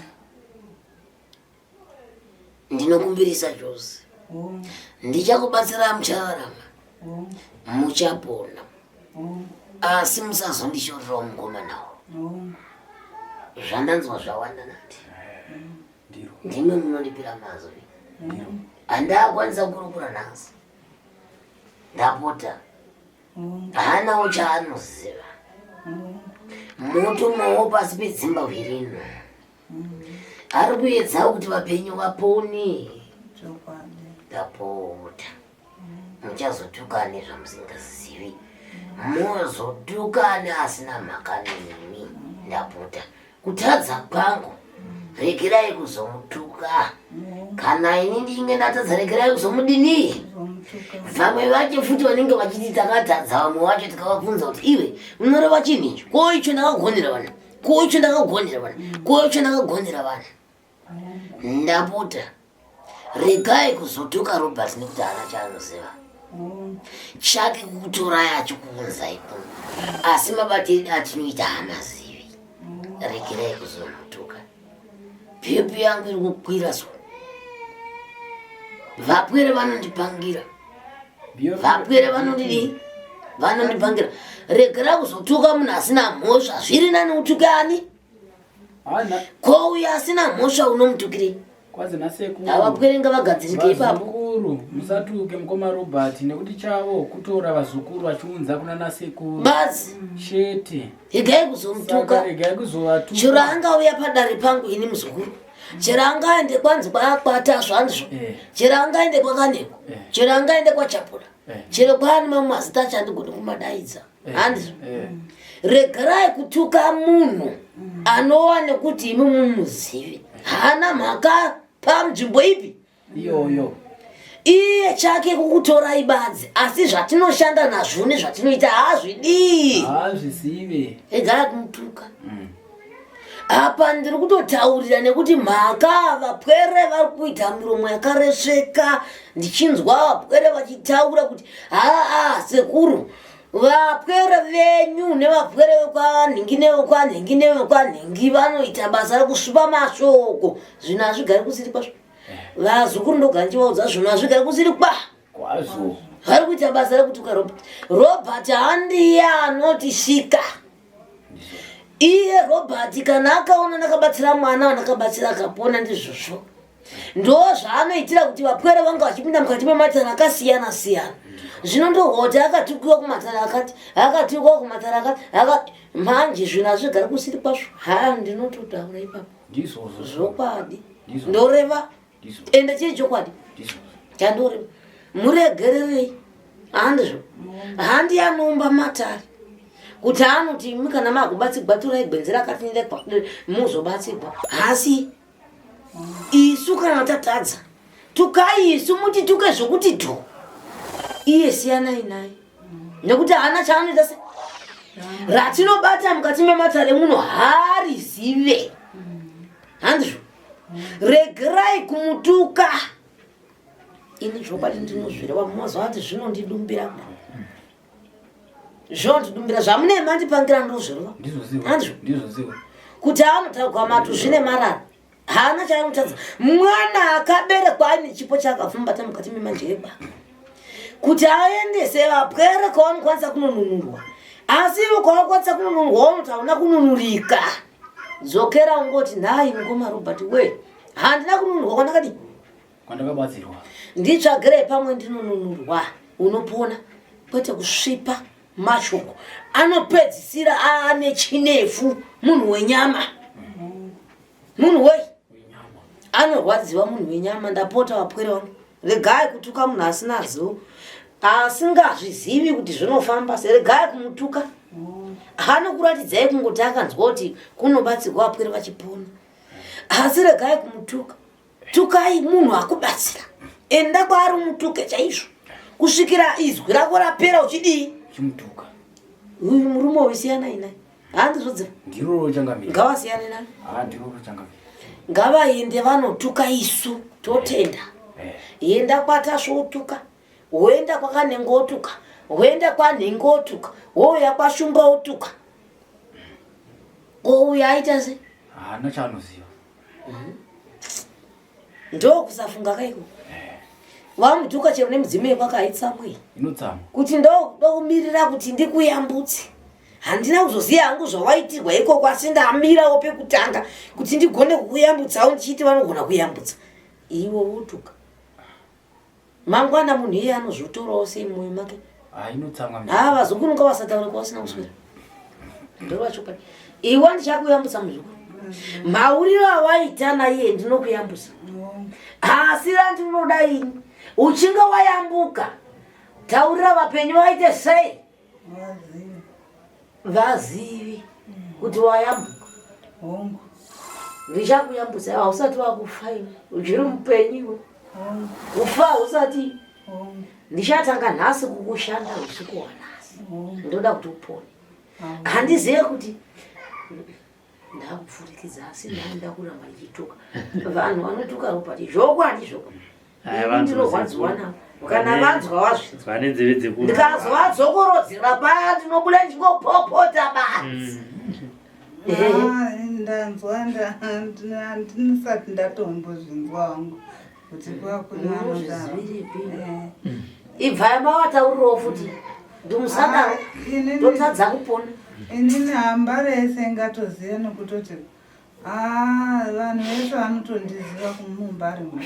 A: Ndinokumbirisa chose.
C: Hongu.
A: Ndichakubatsirai muchararama,
C: Hongu.
A: muchapona.
C: Hongu.
A: Asi musazondishorerawo mukomana uyu.
C: Hongu.
A: Zvandanzwa zvawanda nati.
E: Ndiro.
A: Ndimwe munondipira mazwi. Handakwanisa kukurukura nhasi. Ndapota.
C: Hongu.
A: Haanawo chaanoziva.
C: Hongu.
A: Mutumowo pasi pedzimbahwe rino. Ari kuedzawo kuti vapenyu vapone.
C: Chokwadi.
A: Ndapota. Muchazotuka nezvamusingazivi. Mozotuka neasina mhaka nemi. Ndapota. Kutadza kwangu regerai kuzomutuka. Kana ini ndinge ndatadza regerai kuzomudini.
C: Kuzomutuka.
A: Vamwe vacho futi vanenge vachiti takatadza, vamwe vacho tikavabvunza kuti iwe unoreva chinhu ichi, ko icho ndakagonera vana, ko icho ndakagonera vana, ko icho ndakagonera vana. Ndapota regai kuzotuka Robert nekuti haana chaanoziva.
C: Hongu.
A: Chake kukutorai achikuunzai kuno, asi mabatiri atinoita haamazivi. Regerai kuzomutuka. Pepu yangu iri kukwira so. Vapwere vanondipangira. Vapwere vanondidii? Vanondipangira. Regera kuzotuka munhu asina mhosva. Zviri nani utuke ani?
D: Hana
A: Ko uyo asina mhosva unomutukirei?
D: kwanzi nasekuru.
A: Avapwere ngavagadzirike ipapo.
D: Vazukuru musatuke mukoma Robert nekuti chavo kutora vazukuru vachiunza kuna nasekuru.
A: Badzi,
D: Chete.
A: regai kuzomutuka.
D: Saka regai kuzovatuka.
A: Chero angauya padare pangu ini muzukuru. Chero angaende kwanzi kwaTasvu handizvo,
E: Eh.
A: chero angaende kwaKaneko,
E: Eh.
A: chero angaende kwaChapura,
E: Eh.
A: chero kwaani mamwe mazita acho handigoni kumadaidza, handizvo.
E: Eh.
A: Regerai kutuka munhu anova nekuti imi mumuzive, haana mhaka panzvimbo ipi
D: iyoyo.
A: Iye chake kukutorai badzi, asi zvatinoshanda nazvo nezvatinoita haazvidii,
D: Haazvizive.
A: Regai kumutuka. Apa ndiri kutotaurira nekuti mhaka vapwere vari kuita miromo yakaresveka. Ndichinzwa vapwere vachitaura kuti haa, sekuru, vapwere venyu nevapwere vekwanhingi nevekwanhingi nevekwanhingi vanoita basa rekusvipa mashoko. Zvinhu hazvigari kusiri kwazvo. Vazukuru ndogara ndichivaudza, zvinhu hazvigari kusiri kwa
E: Kwazvo.
A: Vari kuita basa rekutuka Robert. Robert handiye anotisvika iye. Robert kana akaona ndakabatsira mwana wandakabatsira akapona, ndizvozvo ndo zvaanoitira kuti vapwere vanga vachipinda mukati mematare akasiyana siyana. Zvino ndohwa kuti akatukiwa kumatare akati, akatukwa kumatare akati akati. Manje zvinhu hazvigari kusiri kwazvo. Ha, ndinototaura ipapo.
E: Ndizvozvo.
A: Zvokwadi.
E: Ndizvo.
A: Ndoreva.
E: Ndizvo.
A: Ende chiri chokwadi.
E: Ndizvozvo.
A: Chandoreva, muregererei, handizvo. Handi anoumba matare kuti anoti imi kana makubatsigwa torai gwenzi rakati muzobatsigwa. Hasi isu kana tatadza, tukai isu, mutituke zvokuti dho. Iye siyanai naye nekuti haana chaanoita se ratinobata mukati mematare muno, haarizive, handizvo. Regerai kumutuka. Ini zvokwadi ndinozvireva, mumazuva ati zvinondidumbira, zvinondidumbira zvamune mandipangira, ndozvireva.
E: Ndizvo.
A: Handizvo.
E: Ndizvo.
A: Kuti anotaurwa matu zvine marara, haana chaanotadza. Mwana akaberekwa aine chipo chaakapfumbata mukati memanjeba kuti aendese vapwere kwavanokwanisa kunonunurwa, asi ivo kwavakwanisa kunonunurwa vanoti hauna kununurika. Dzokera ungoti, nhai mukoma Robert we, handina kununurwa kwandakadii
E: Kwandakabatsirwa.
A: Nditsvagirei pamwe ndinonunurwa. Unopona, kwete kusvipa mashoko anopedzisira aane chinefu. Munhu wenyama, munhu wei anorwadziwa, munhu wenyama. Ndapota vapwere vangu, regai kutuka munhu asina zivo, asingazvizivi kuti zvinofamba sei. Regai kumutuka. Anokuratidzai kungoti akanzwa kuti kunobatsirwa vapwere vachipona, asi regai kumutuka. Tukai munhu akubatsira. Enda kwaari umutuke chaizvo kusvikira izwi rako rapera. Uchidii?
E: Chimutuka.
A: Uyu murume uyu siyanai naye, handizvodzira.
E: Ndiroro changamire.
A: Ngavasiyane naye.
E: Ah, ndiroro changamire.
A: Ngavaende vanotuka isu, totenda. Enda kwaTasvotuka, woenda kwaKanengo otuka, woenda kwaNhingo otuka, wouya kwaShumba otuka. Kouya aita sei?
E: Haana chaanoziva.
A: Ndokusafunga kaiko. Wamutuka chero nemudzimu yekwakaitsamwei.
E: Inotsamwa.
A: Kuti ndokumirira kuti ndikuyambutse. Handina kuzoziva hangu zvawaitirwa ikoko, asi ndamirawo pekutanga kuti ndigone kukuyambutsawo, ndichiti vanogona kuyambutsa. Iwe wotuka, mangwana munhu iye anozvotorawo sei mumwoyo make?
E: Ah, inotsamwa.
A: Ha, vazukuru ngavasataure kwavasina kuswera. Ndovachokwadi. Iwe ndichakuyambutsa muzukuru, mauriro awaita naiye ndinokuyambutsa, asi randinoda ini, uchinge wayambuka, taurira vapenyu vaite sei?
C: Vazivi.
A: Vazivi kuti wayambuka.
C: Hongu.
A: Ndichakuyambutsa. Hausati wakufa iwe, uchiri mupenyu iwe.
C: Hongu.
A: Kufa hausati.
C: Hongu.
A: Ndichatanga nhasi kukushanda usiku hwanhasi.
C: Hongu.
A: Ndoda kuti upone. Handizive kuti ndakupfurikidza, asi ndaenda kuramba ndichituka vanhu vanotuka Robert. Zvokwadi, zvokwadi.
B: Aya,
A: Ini
B: vanzwa
A: ndinorwadziwa
B: sekuru.
A: navo kana vanzwa wazvinzwa.
B: Vane nzeve dzekunzwa.
A: Ndikazovadzokorodzera paya, ndinobuda ndichingopopota badzi.
C: Ah, ndanzwa, handisati ndatombozvinzwa hangu kuti kwakune vanodaro.
A: Unozvizivirepi? Ibvai mavataurirawo futi ndimusadaro.
C: Ah, inini-
A: Ndotadza kupona.
C: Inini hamba rese ngatoziva nekutoti ah, vanhu vese vanotondiziva kumumbari mu,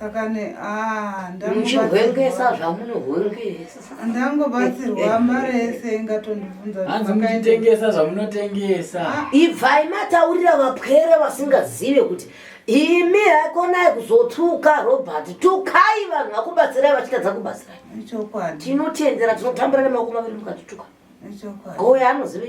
C: saka ne ah,
A: Muchihwengesa zvamunohwengesa.
C: Ndangobatsirwa, hamba rese ingatondibvunza kuti
D: Hanzi
C: makaenda-
D: muchitengesa zvamunotengesa.
A: Ibvai mataurira vapwere vasingazive kuti Imi haikonai kuzotuka Robert, tukai vanhu vakubatsirai vachitadza kubatsirai.
C: Ichokwadi.
A: Tinotendera, tinotambira nemaoko maviri mukatituka.
C: Ichokwadi.
A: Goya anoziva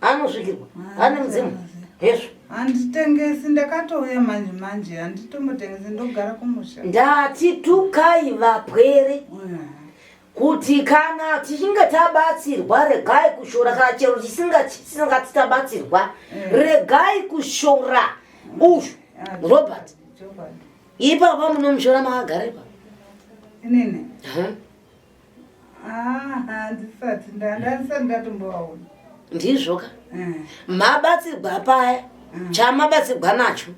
A: anosvikirwa, ane mudzimu. Hezvo.
C: Handitengesi, ndakatouya manje manje, handitombotengesi, ndogara kumusha.
A: Ndati tukai vapwere. Kuti kana tichinge tabatsirwa regai kushora kana chero tisingati tabatsirwa regai kushora uyu Robert. Ipapa munomushora makagara ipapa.
C: Inini? Ah, handisati ndandisati ndatombovaona.
A: Ndizvo ka? Mabatsirwa paya chamabatsirwa nacho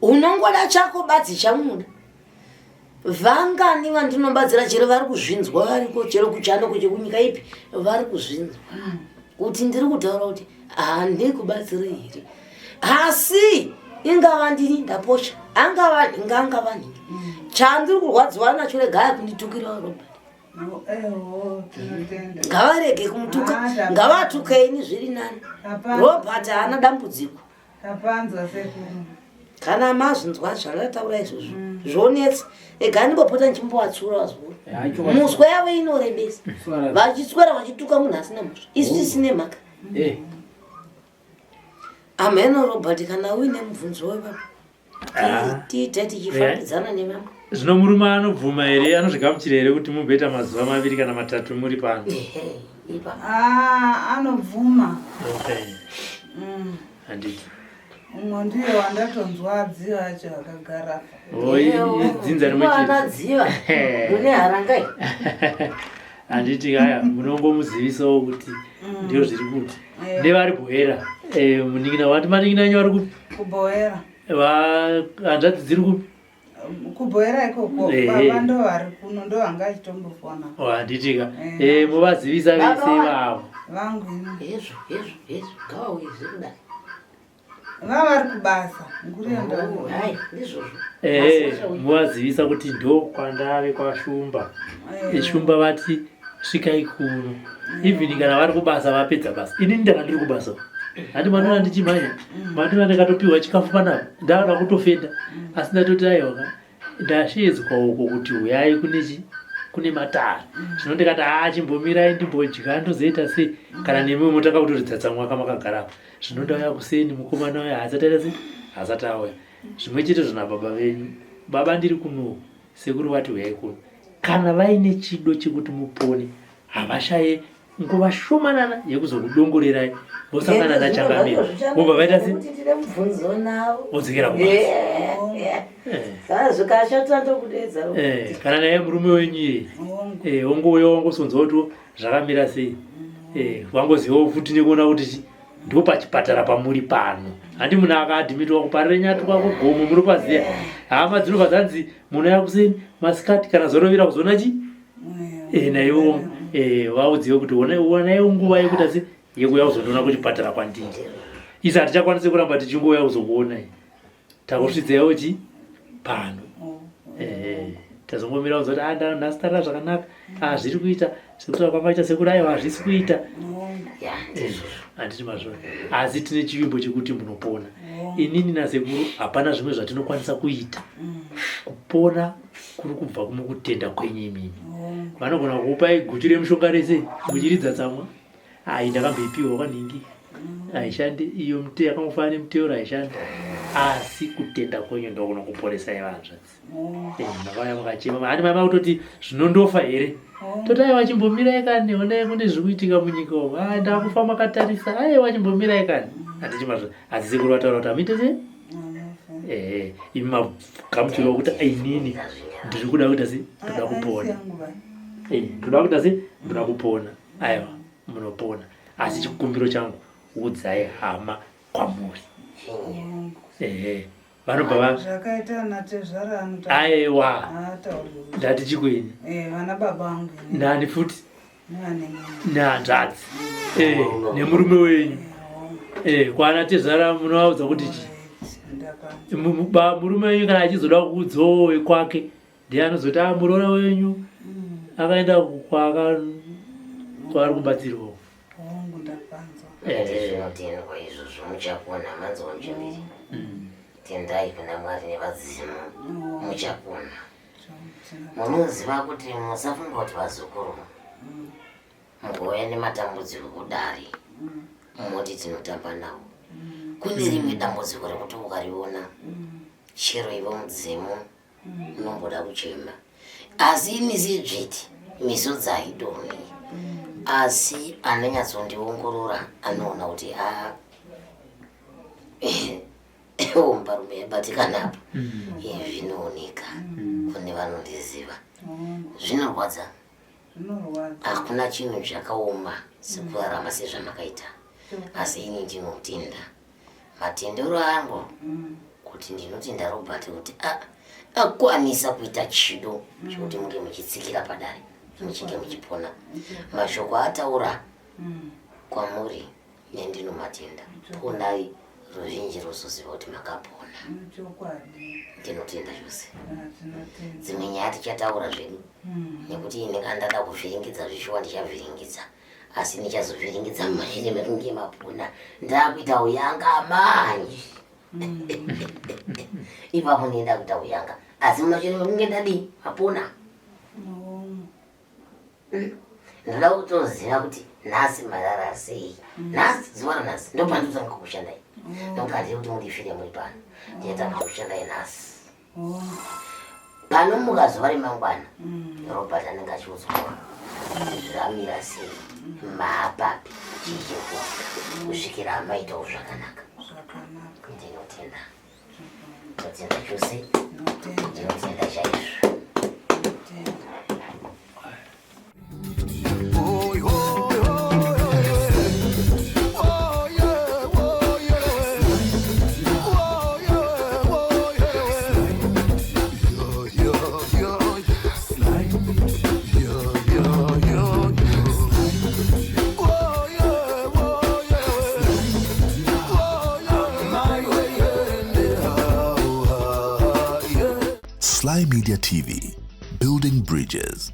A: unongoda chako badzi chamunoda. Vangani vandinobatsira chero vari kuzvinzwa variko chero kuchando kuche kunyika ipi vari kuzvinzwa kuti ndiri kutaura kuti handikubatsiri here, asi ingava ndini ndaposha, angava nhinga angava nhinga, chandiri kurwadziwa nacho regai kunditukira Robert. Ngavarege kumutuka, ngavatuke ini zviri nani. Robert haana dambudziko.
C: Tapanzwa sekuru.
A: Kana mazvinzwa zvandataura izvozvo zvonetsa. Ega ndimbopota ndichimbovatsura vazukuru. Muswe yavo inorebesa. Vachiswera vachituka munhu asina mhosva. Isu tisine mhaka. Ameno Robert kana uine mubvunzo webaba. Tiite tichifambidzana nevamwe.
B: Zvino murume anobvuma here, anozvigamuchira here kuti mumboita mazuva maviri kana matatu muri pano?
C: Ah, anobvuma.
B: Okay. Handiti.
C: Umwe ndiye wandatonzwa adziva acho akagara.
B: Oh, dzinza rimwe chete.
A: Anadziva. Mune harangai.
B: Handiti kaya munongomuzivisawo kuti ndio zviri kuti. Nevari Bohera. Munin'ina wati manin'ina enyu vari kupi?
C: KuBohera.
B: Hanzvadzi dziri kupi?
C: KuBohera ikoko. Baba ndo vari kuno, ndo vanga achitombofona.
B: Oh, handiti ka. Muvazivisa vese vavo.
C: Vangu ini.
A: Hezvo, hezvo, hezvo. Ngavauye zvekudai.
C: Vava vari kubasa. Nguri yandau.
A: Hai, ndizvozvo.
B: Muvazivisa kuti ndo kwandave kwaShumba. Shumba vati svikai kuno. Even kana vari kubasa vapedza basa. Ini ndanga ndiri kubasa. Handi manona ndichimhanya. Manona ndakatopiwa chikafu panapa. Ndakada kutofenda. Asi ndatoti aiwa ndasheedzwa uko kuti huyai kune matare. Zvino ndikati haa chimbomirai ndimbodya ndozoita sei. Kana nemiwo motanga kutoridza tsamwa makagara apa. Zvino ndauya kuseni mukomana uya haasati aita sei? Haasati auya. Zvimwe chete zvona baba venyu. Baba ndiri kuno. Sekuru vati huyai kuno. Kana vaine chido chekuti mupone havashaye nguva shomanana yekuzokudongorerai vosangana nachangamire vobva vaita sei?
A: Tine mubvunzo navo.
B: Vodzokera kubasa.
A: Saka zvikashata ndokudedza.
B: Kana naye murume wenyu iye wongouya wangosonzwa kuti zvakamira sei. Wangozivawo futi nekuona kuti ndo pachipatara pamuri pano. Handi munhu akaadhimitwa kuParirenyatwa kuGomo munopaziya. Hama dzinobva dzanzi munouya kuseni masikati kana zorovira kuzoona chi? Naivo vaudziwe kuti onaiwo nguva yekuti asi yekuuya kuzondiona kuchipatara kwandiri. Isi hatichakwanisi kuramba tichingouya kuzokuonai. Takusvitsaiwo chi pano. Tazongomira kuzoti nhasi tarira zvakanaka. Zviri kuita sekutaura kwamaita sekuri aiwa hazvisi kuita. Handiti mazvona. Asi tine chivimbo chekuti munopona. Inini nasekuru hapana zvimwe zvatinokwanisa kuita. Kupona kuri kubva mukutenda kwenyu imimi. Vanogona kukupai guchu remushonga rese muchiridza tsamwa. Ai ndakamboipiwa kwanhingi. Haishandi iyo mute yakangofanana nemuteuro haishandi. Asi kutenda kwenyu ndokunokuporesai vanzvadzi. Makauya makachema. Handi mama kutoti zvinondofa here? Toti aiwa chimbomirai kani, honai kune zviri kuitika munyika umu. Ndakufa makatarisa. Aiwa chimbomirai kani. Handiti mazvo. Asi sekuru vataura kuti hamuite sei? Imi magamuchirwa kuti inini ndiri kuda kuita sei? Ndoda kupona. Ndoda kuita sei? Ndoda kupona. Aiwa munopona. Asi chikumbiro changu udzai hama kwamuri. Vanobva va
C: zvakaita natezvara anotaura.
B: Aiwa. Ndati chikweni.
C: Vana baba vangu.
B: Nani futi? Nehanzvadzi. Nemurume wenyu. Kwana tezvara munovaudza kuti chi? Murume wenyu kana achizoda kuudzawo wekwake ndiye anozoti muroora wenyu akaenda kwaari kubatsirwa.
C: Hongu ndapanzwa.
A: Zvinotendwa izvozvo muchapona manzwa muchembere. Tendai kuna Mwari nevadzimu muchapona. Munoziva kuti musafunga kuti vazukuru mugouya nematambudziko kudare moti tinotamba nawo. Kune rimwe dambudziko rekuti ukariona chero ivo mudzimu unomboda kuchema asi ini sedzviti misodzi haidonhi asi anonyatsondiongorora anoona kuti a hombarume yabatikana apa zvinooneka kune vanondiziva zvinorwadza hakuna chinhu chakaoma sekurarama sezvamakaita asi ini ndinotenda matendero angu kuti ndinotenda Robert kuti akwanisa kuita chido chekuti munge muchitsikira padare muchinge muchipona mashoko ataura kwamuri nendinomatenda ponai ruzhinji rwozoziva kuti makapona ndinotenda chose dzimwe nyaya tichataura zvedu nekuti ini kandada kuvhiringidza zvishuwa ndichavhiringidza asi ndichazovhiringidza mumashure mekunge mapona ndakuita uyanga manje ipapo ndinoenda kuita uyanga asi mumashure mekunge ndadii mapona ndoda kutoziva kuti nhasi marara sei nhasi zuva ranhasi ndopandotanga kushandai nokuti handiri kuti mundifire muri pano ndinotanga kushandai nhasi panomuka zuva remangwana Robert anenge achiudzwa zvamira sei maapapi chii chiri kuitika kusvikira amaitawo zvakanaka ndinotenda ndinotenda chose ndinotenda chaizvo
F: Slymedia TV, building bridges.